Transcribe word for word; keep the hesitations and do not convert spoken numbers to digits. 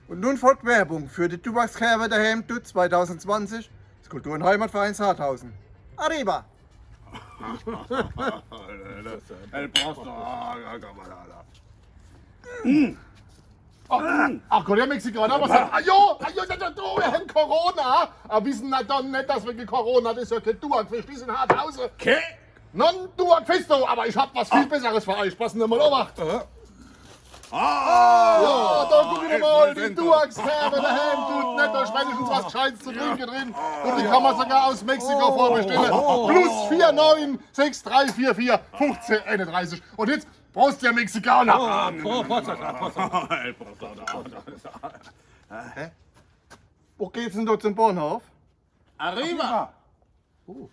Und nun folgt Werbung für die Tubakskerwe daheim, Dutt zweitausendzwanzig, des Kultur- und Heimatvereins Harthausen. Arriba! El Prost, ah, ja, ja, ja, ja. Ach, ach Gott, der Mexikaner, was sagt? Ajo, ajo, ajo, ajo, du, wir haben Corona. Aber wissen na dann nicht, dass wegen Corona, das ist ja kein Tuakfest, die sind Harthausen. Okay. Non Tuakfest, aber ich hab was viel Besseres für euch. Passen Sie mal auf. Aha. Ah, ja, da gucken wir mal, die Tuakskerwe daheim, tut nicht, da ist wenigstens was Gescheites zu trinken drin. Und die kann man sogar aus Mexiko vorbestellen. Plus vier neun sechs drei vier vier fünfzehn einunddreißig. Und jetzt Prost, der Mexikaner! Ah, Prost, Prost, Prost, Prost. Hä? Wo geht's denn da zum Bahnhof? Arriba! Uh.